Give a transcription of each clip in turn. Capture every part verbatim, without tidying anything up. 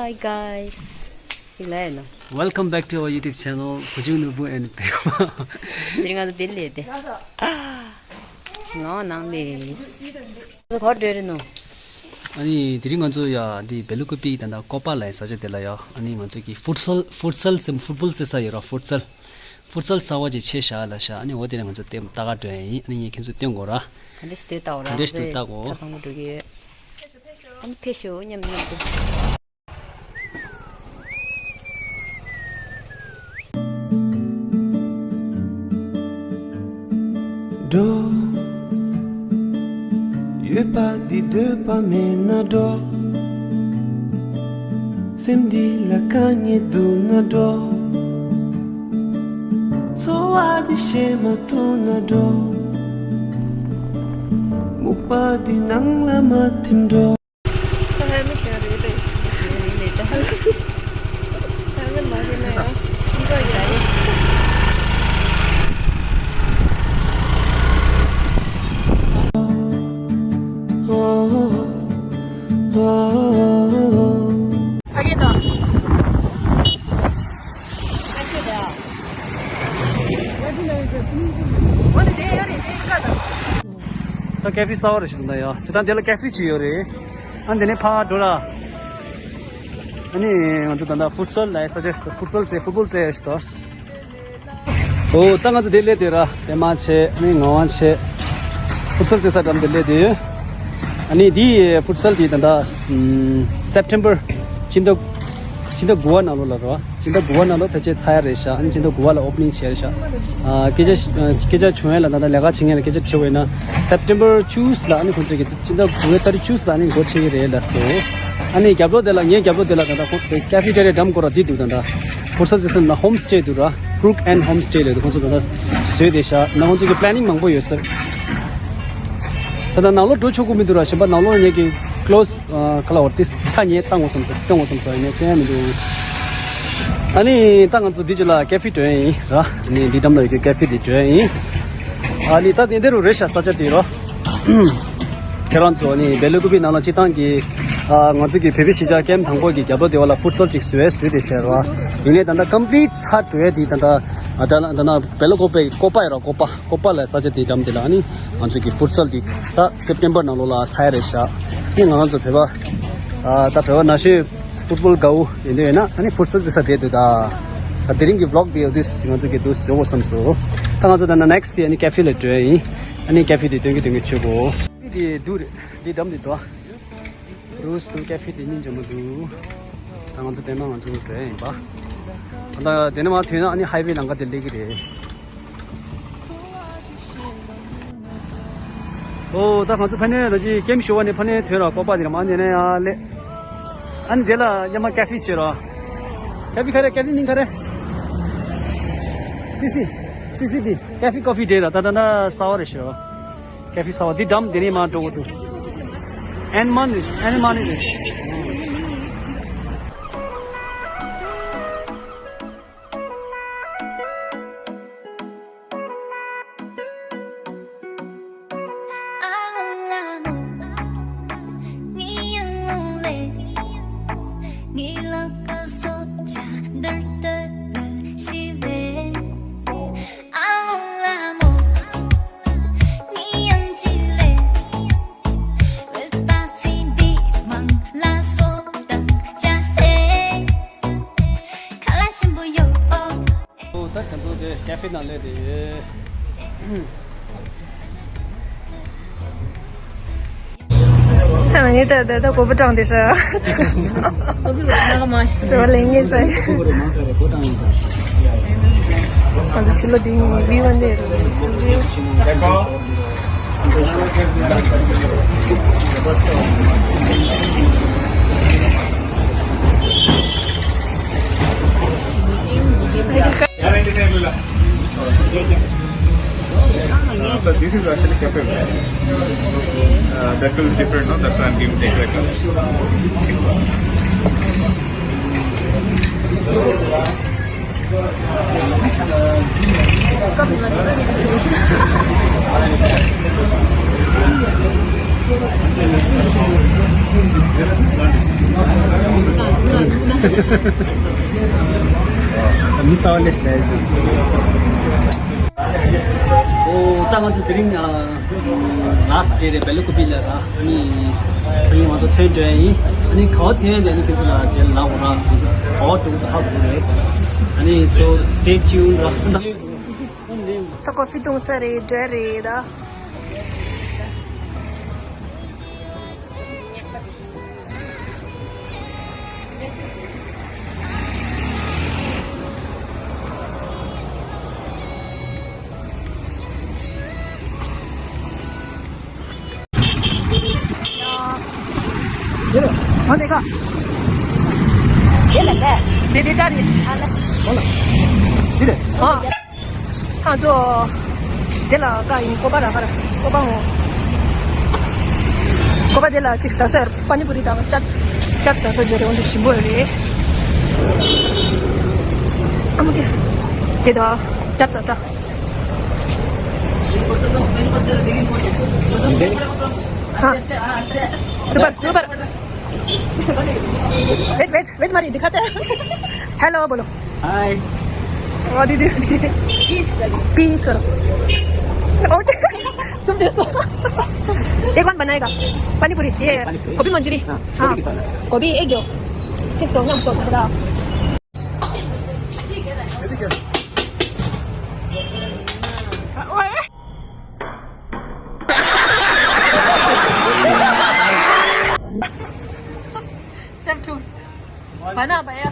Hi guys. ཅིག་ལ་ཡིན་ནོ། Welcome back to our YouTube channel. བུ་ཆུང་ནོར་བུ་and བེ་མ། དེ་རིང་ང་ཚོ་དེ་ལས་དེ། ང་ནང་ལས། ང་ཚོ་ག་པར་འགྲོ་རེད་ནོ། ཨ་ནི་དེ་རིང་ང་ཚོ་ཡ་འདི་བེ་ལུ་ཀུ་པི་ད་ལྟ་ཀོ་པ་ལ་ཡ་ས་ཆ་དེ་ལ་ཡ། ཨ་ནི་ང་ཚོ་གི་ཕུཊ་སལ་ཕུཊ་སལ་ཟེར་ཕུཊ་བོལ་རྩེ་ས་ཡོད་ར། ཕུཊ་སལ་ཕུཊ་སལ་གསར་པ་ཅིག་ཕྱེ་བཞག་ལབ་ཤག་ཨ་ནི་འོ་དེ་ལ་ང་ཚོ་ལྟ་ལྟ་ག་འགྲོ་ཡ་ཡིན། ཨ་ནི་ངས་ཁྱེད་ཚོ་སྟོན་དགོས་ར། ག་འདྲ་ཞིག་འདུག་ལྟ་དགོས་ར། ག་འདྲ་ཞིག་འདུག་ལྟ་དགོས། ཚ་ཐང་པོ་འགྲོ་གི་ཡོད། ཨ་ནི་ཕེབས་ཤོག་མཉམ་མཉམ་དུ། འགྲོ། ཡོད་པ་འདི་འདོད་པ་མེད་ན་འགྲོ། སེམས་འདི་ལ་དཀའ་ངལ་འདུག་ན་འགྲོ། འཚོ་བ་འདི་ཞེ་མ་ཐུག་ན་འགྲོ། སྨུག་པ་འདི་ནང་ལ་མ་ཐིམ་འགྲོ། ད་ཀེ་ཧྥེ་གསར་པ་རེད་ཤག་ད་ཡ། ཅི་ད་འདི་ལ་ཀེ་ཧྥེ་ཅིག་ཡོད་རེད། ཨ་འདི་ནས་ཕར་འགྲོ་ར། ཨ་ནི་ང་ཚོ་ད་ལྟ་ཕུཊ་སལ་ལ་ས་ཆ་ཞིག་ཏུ་ཕུཊ་སལ་རྩེ་ཕུཊ་བོལ་རྩེ་ཞིག་ཏུ། འོ་ད་ང་ཚོ་འདི་སླེབས་དེ་ར། པད་མ་བྱས། ཨ་ནི་ངག་དབང་བྱས། ཕུཊ་སལ་རྩེ་ས་འགྲམ་དུ་སླེབས་དེ་ཡོད། ཨ་ནི་འདི་ཕུཊ་སལ་དེ་ད་ལྟ་སེབ་ཊེམ་པར་སྤྱི་ཟླ་སྤྱི་ཟླ་དགུ་པ་ནང་ལོགས་ལ་ར། སྤྱི་ཟླ་དགུ་པ་ནང་ལོགས་ཕལ་ཆེར་ཚར་ཡ་རེད་ཤག་ཨ་ནི་སྤྱི་ཟླ་དགུ་པ་ལ་ཨོ་པ་ནིང་བྱས་རེད་ཤག་ཨ་སྐད་ཆ་སྐད་ཆ་བྱུང་ཡ་ལ་ད་ལྟ་ལས་ཀ་བྱེད་མཁན་ལ་སྐད་ཆ་དྲི་བ་ཡིན་ན། སེབ་ཊེམ་པར་བཅུ་ལ་ཨ་ནི་ཁོང་ཚོས་ཀྱི་སྤྱི་ཟླ་དགུ་པའི་ཏ་རིག་བཅུ་ལ་ཨ་ནི་སྒོ་ཕྱེ་གི་རེད་ལབ་སོང་། ཨ་ནི་རྒྱབ་ལོགས་དེ་ལ་ངའི་རྒྱབ་ལོགས་དེ་ལ་ད་ཁོང་ཚོའི་ཀེ་ཧྥེ་ཊེ་རི་ཡ་འགྲམ་སྐོར་ར་འདི་འདུག་ད་ལྟ་ཕུཊ་སལ་རྩེ་ས་ན་ཧོམ་སི་ཊེ་འདུག་ར། Crook Inn Homestay ལབ་འདུག་ཁོང་ཚོ་ད་ལྟ་བཟོས་བསྡད་ཤག་ན་ཁོང་ཚོ་གི་པི་ལེ་ནིང་མང་པོ་ཡོད་ས་རེད། ད་ལྟ་ནང་ལོགས་འགྲོ་ཆོག་གི་མི་འདུག་ར། གཞན་པ་ནང་ལོགས་ངེད་ཀྱི་ཀློ་སི་ཨ་ག་ལ་བར་ཏིས་ཐ་ཉེ་བཏང་དགོས་བསམ་ས་སྟོན་དགོས་བསམ་ས་ཡིན་ནའི་སྟོན་ཡ་མི་འདུག་ཨ་ནི་ད་ང་ཚོ་འདི་ཅི་ལ་ཀེ་ཧྥེ་འགྲོ་ཡ་ཡིན་ར། ཨ་ནི་འདི་འགྲམ་ལ་ཡོད་ཀྱི་ཀེ་ཧྥེ་འདི་འགྲོ་ཡ་ཡིན། ཨ་ནི་ད་དེ་འདི་རུ་རེད་ཤག་ས་ཆ་དེ་ར། ཁྱེད་རང་ཚོ་ཨ་ནི་བེ་ལུ་ཀུ་པི་ནང་ལ་སྤྱི་བཏང་གི་ཨ་ང་ཚོ་གི་བོད་པའི་གཞིས་ཆགས་ཀེམ་དང་པོ་གི་རྒྱབ་ལོགས་དེ་བ་ལ་ཕུཊ་སལ་ཅིག་བཟོས་བཟོས་བསྡད་ཤག་ར། ཡིན་ནའི་ད་ལྟ་ཀམ་པི་ལིཊ་ཚར་འགྲོ་ཡ་དེ་ད་ལྟ་ཨ་ད་ལ་ད་ལྟ་བེ་ལུ་ཀུ་པི་ཀོ་པ་ཡ་ར། ཀོ་པ། ཀོ་པ་ལ་ས་ཆ་དེ་འགྲམ་དེ་ལ་ཨ་ནི་ང་ཚོ་གི་ཕུཊ་སལ་དེ་ད་སེབ་ཊེམ་པར་ནང་ལོགས་ལ་ཚར་ཡ་རེད་ཤག་ཨ་ནི་ང་རང་ཚོ་བོད་པ་ཨ་ད་བོད་པ་ན་གཞོན་ཕུཊ་བོལ་དགའ་བོ་ཡིན་འདོད་ཡོད་ན་ཨ་ནི་ཕུཊ་སལ་རྩེ་ས་དེ་འདུག་ད་ད་དེ་རིང་གི་བི་ལོག་དེ་འོ་དུས་ང་ཚོ་གི་འདུག་བཟོ་དགོས་བསམ་སོང་། ད་ང་ཚོ་ད་ནེག་སི་ཊི་དེ་ཨ་ནི་ཀེ་ཧྥེ་ལ་འགྲོ་ཡ་ཡིན། ཨ་ནི་ཀེ་ཧྥེ་དེ་སྟོན་གི་སྟོན་གི་བྱེད་དགོས། ཀེ་ཧྥེ་དེ་འདུག་རེད། འདི་འགྲམ་དེ་འདུག་རུས་དང་ཀེ་ཧྥེ་དེ་གཉིས་འཇོན་མོ་འདུག་ད་ང་ཚོ་དེ་ནས་ང་ཚོ་འགྲོ་ཡ་ཡིན་པ། ད་དེ་ནས་མར་ཐོན་ན་ཨ་ནི་ཧའི་ཝེ་ལམ་ཁ་དེ་སླེབས་ཀྱི་རེད། ཨོ་ད་ང་ཚོ་ཕ་ནས་ད་ཅི་ཀེམ་ཞུ་བ་ནས་ཕ་ནས་ཐོན་ར། ཀོ་པ་དེ་ར་མ་ནས་ནས་ཡ་ལེ། ཨ་ནི་དེ་ལ་ཡ་མ་ཀེ་ཧྥེ་བྱེད་ར། ཀེ་ཧྥེ་ག་རེ། ཀེ་ཧྥེ་མིང་ག་རེ། སི་སི། སི་སི་དེ་ཀེ་ཧྥེ་ཀོ་ཕི་དེ་ར། ད་ད་ན་གསར་པ་རེད་ཤག་ཀེ་ཧྥེ་གསར་པ་འདི་འགྲམ་དེ་ནས་མར་འགྲོ་དགོས་འདུག་ཨན་མན་རེད། ཨན་མན་རེད། ཨོ་ད་ཁྱེད་ཚོ་དེ་ཀེ་ཧྥེ་ནང་སླེབས་བསྡད་ཡོད། ད་ང་གཉིས་ད་ད་ད་གོ་བ་དྲངས་བསྡད་ཤག་ཟེར་བ་ལེན་ངེས་ཟེར། ང་ཚོ་ཕྱི་ལོགས་འདི་ཡིན་པའི་ཝན་ཌེ་རེད། Uh, so this is actually cafe. Uh, that will be different, no? That's why I'm giving take that color. མི་ས་བ་ལས་ལས། ཨོ་ད་ང་ཚོ་དེ་རིང་ལཱ་སི་ཊི་ཌེ་རེད། བེ་ལ་ཀུ་པི་ལ་ར། ཨ་ནི་སང་ཉིན་ང་ཚོ་ཐོན་འགྲོ་ཡ་ཡིན། ཨ་ནི་ག་བ་ཐོན་ཡ་དེ་ཨ་ནི་ཁྱེད་ཚོ་ལ་རྗེས་ལ་ལབ་དགོས་ར། ཁྱེད་ཚོ་ག་བ་འགྲོ་གི་འདུག་ཧ་གོ་གི་རེད། ཨ་ནི་so stay tuned ར། ད་ཀོ་ཕི་བཏུང་ས་རེད། འགྲོ་ཡ་རེད་ད། हाँ, देखा। ये लगा है। दे दे जा रही है। हाँ, ले। बोलो। ठीक है। हाँ। ཁ་ཚོ། དེ་ལ་ཀ་ཡིན། ཀོ་པ་ར་ཀ་ར། ཀོ་པ་ངོ་། ཀོ་པ་དེ་ལ་ཅིག་ཟ་ཟེར། པ་ནི་པུ་རི་དང་ཅག་ཅག་ཟ་ཟེར་རེད། འོན་ཏེ་ཞིམ་པོ་རེད། ཨ་མ་ཀེ། དེ་དང་ཅག་ཟ་ཟ། हाँ। Super, super. Wait, wait, wait मारी, दिखाते हैं। हेलो बोलो। हाय। हाँ, दीदी। पीस करो। पीस करो। ओके। सुन दे सो। ये कौन बनाएगा? पानी पूरी। ये पानी पूरी। गोभी मंचूरी। हाँ, हाँ। गोभी की पाना। गोभी एक दो। चिप्स हो, नमक हो, बड़ा। सब ठूस। बना भैया।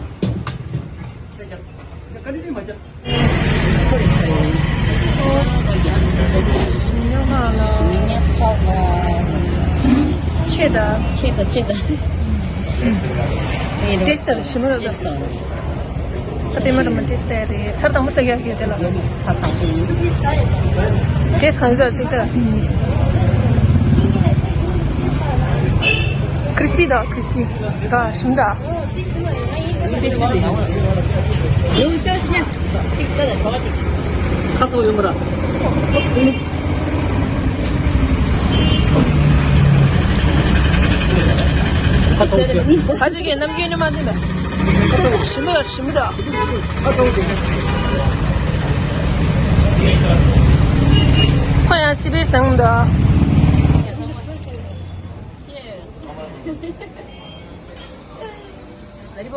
छेदा। छेदा, छेदा। टेस्ट त शिमला द। ས་པད་མ་ར་མ་ཏེས་ཏེ་རེད། ཚར་དང་པོ་ཟ་ཡག་ཡོད་དེ་ལ། ཏེས་གང་ཡོད་ཟིག་ད། ཁྲིས་པི་ད། ཁྲིས་པི་ད་ཞིམ་ད། ཁ་སོག་ཡོད་མ་ར། ཁ་ཅིག་གིས་ནམ་རྒྱུན་ནི་མ་འདི་ལ། ཞིམ་པོ་ཡོད། ཞིམ་པོ་འདུག་ཁོ་ཡང་སི་པའི་བཟང་འདུག་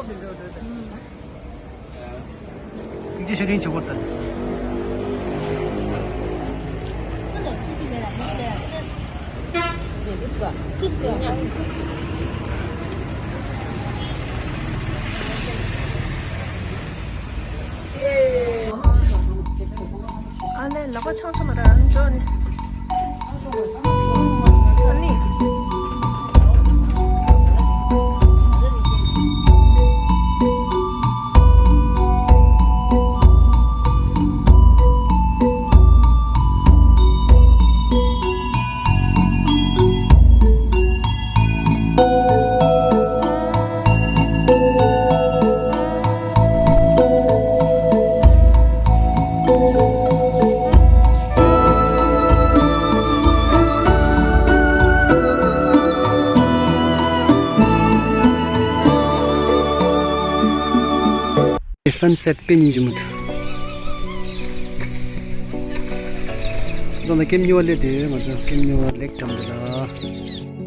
ཐུགས་རྗེ་ཆེ། དྲིན་ཆེ་བོ་དང་། ཨ་ལས། ལག་པ་འཆང་ས་མ་ར་འགྲོ་ནི། ཨ་ནི། སན་སེཊ་དཔེ་སྙིང་རྗེ་མོ་འདུག་ད་ལྟ་ཀེམ་ཉི་ཝར་སླེབས་དུས། ང་ཚོ་ཀེམ་ཉི་ཝར་ལེག་འགྲམ་དུ་ལ།